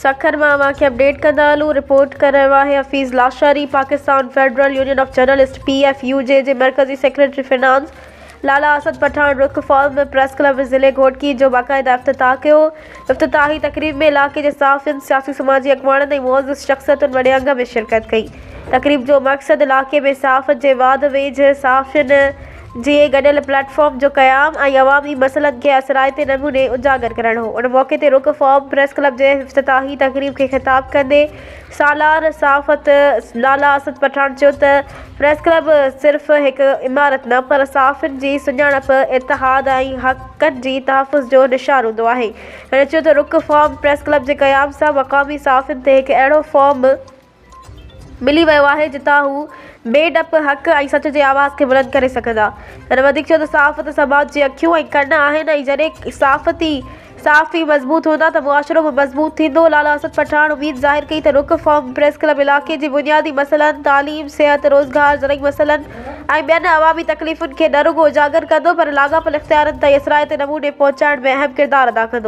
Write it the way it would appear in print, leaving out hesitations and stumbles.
سکر مان اوهان کي اپڊيٽ ڪندا هلون رپورٽ ڪري رهيو آهي Hafeez Lashari Pakistan federal union of journalist P F U J جي مرڪزي سيڪريٽري فنانس لالا اسد پٺاڻ رڪ فارم پريس ڪلب ضلعي گهوٽڪي جو باقاعده افتتاح ڪيو افتتاحي تقريب ۾ علائقي جي صحافين سياسي سماجي اڳواڻن ۽ معزز شخصيتن وڏي انگ ۾ شرڪت ڪئي تقريب جو مقصد علائقي ۾ صحافت جي واڌ ويجهه صحافين جي گڏيل پليٽ فارم جو قيام ۽ عوامي مسئلن کي اثرائتي نموني اجاگر ڪرڻ هو. ان موقعي تي رڪ فارم پريس ڪلب جي افتتاحي تقريب کي خطاب ڪندي سالار صحافت لالا اسد پٺاڻ چيو ته پريس ڪلب صرف هڪ عمارت نه پر صحافين جي سڃاڻپ، اتحاد ۽ حقن جي تحفظ جو نشان هوندو آهي. هن چيو ته رڪ فارم پريس ڪلب جي قيام سان مقامي صحافين تي هڪ اهڙو فارم ملي ويو آهي جتان هو بي ڊپ حق ۽ سچ جي آواز کي بلند ڪري سگهندا. هن وڌيڪ چيو ته صحافت سماج جي اکيون ۽ ڪن آهن ۽ جڏهن صحافتي صحافي مضبوط هوندا ته معاشرو به مضبوط ٿيندو. لالا اسد پٺاڻ اميد ظاهر ڪئي ته رڪ فارم پريس ڪلب علائقي جي بنيادي مسئلن، تعليم، صحت، روزگار، زرعي مسئلن ۽ ٻين عوامي تڪليفن کي نه رڳو اجاگر ڪندو پر لاڳاپيل اختيارين تائين اثرائتي نموني پهچائڻ ۾ اهم ڪردار ادا ڪندو.